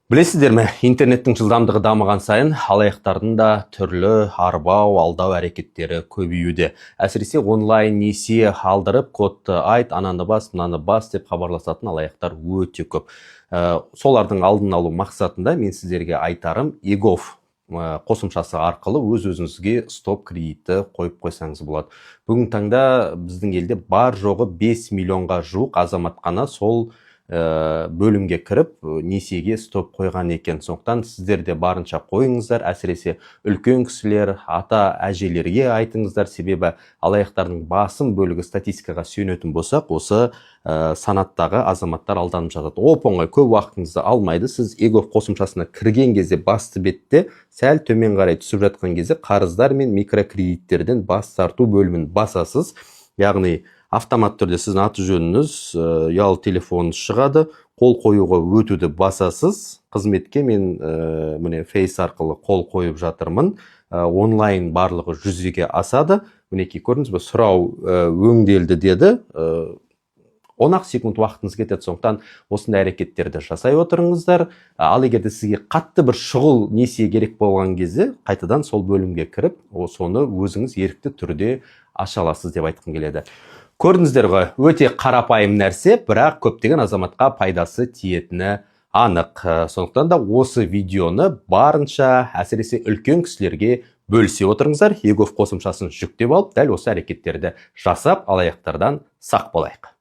Білесіздер ме, интернеттің жылдамдығы дамыған сайын алаяқтардың да түрлі арбау, алдау әрекеттері көбеюде. Әсіресе онлайн несие алдырып, кодты айт, ананы бас, мынаны бас деп хабарласатын алаяқтар өте көп. Солардың алдын алу мақсатында мен сіздерге айтарым: eGov қосымшасы арқылы өз өзіңізге стоп кредитті қойып қойсаңыз болады. Бүгінгі таңда біздің елде бар жоғы 5 миллионға жуық азамат қана сол бөлімге кіріп, несиеге стоп қойған екен. Сондықтан сіздер де барынша қойыңыздар, әсіресе үлкен кісілер, ата әжелерге айтыңыздар. Себебі алаяқтардың басым бөлігі, статистикаға сүйенетін болсақ, осы санаттағы азаматтар алданып жатады. Оп оңай, көп уақытыңызды алмайды. Сіз eGov қосымшасына кірген кезде басты бетте сәл төмен қарай түсіп жатқан кезде қарыздар мен микрокредиттерден бас тарту бөлімін басасыз. Яғни автомат түрде сіздің аты жөніңіз, ұялы телефоныңыз шығады. Қол қоюға өтуді басасыз. Қызметке мен міне, Face арқылы қол қойып жатырмын. Онлайн барлығы жүзеге асады. Мінекей, көрдіңіз бе, сұрау өңделді деді. 10 ақ секунд уақытыңыз кетеді. Сондықтан осындай әрекеттерді жасай отырыңыздар. Ал егер де сізге қатты бір шұғыл несие керек болған кезде, қайтадан сол бөлімге кіріп, соны өзіңіз ерікті түрде аша аласыз деп айтқым келеді. Көрдіңіздер ғой, өте қарапайым нәрсе, бірақ көптеген азаматқа пайдасы тиетіні анық. Сондықтан да осы видеоны барынша, әсіресе үлкен кісілерге бөлісе отырыңыздар. eGov қосымшасын жүктеп алып, дәл осы әрекеттерді жасап, алаяқтардан сақ болайық.